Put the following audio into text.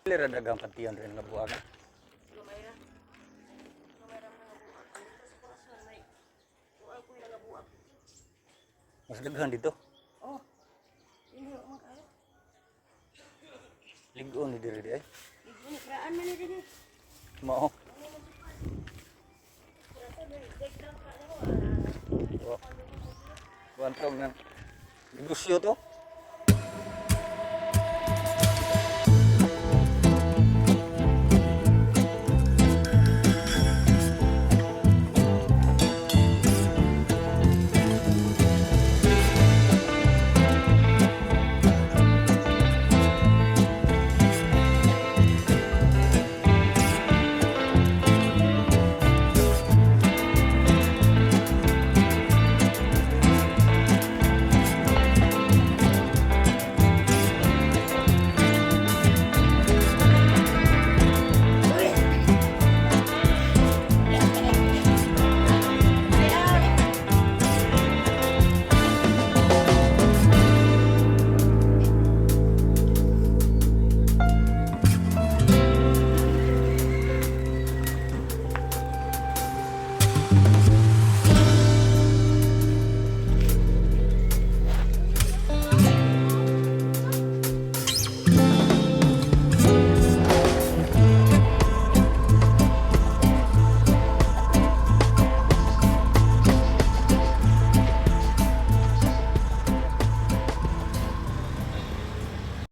Lira dagang kantiyan rin nga buwag. Gamay ra. Gamay ra mga buak. Dito sa corazon may buak ko nga buak. Mas daghan dito. Oh. Hindi man kayo. Ligon ni diri di ay. Ligo ni kraan man ni diri. Mao. Corazon may dek lang ka na. Wa. Kuan tong nang negosyo to.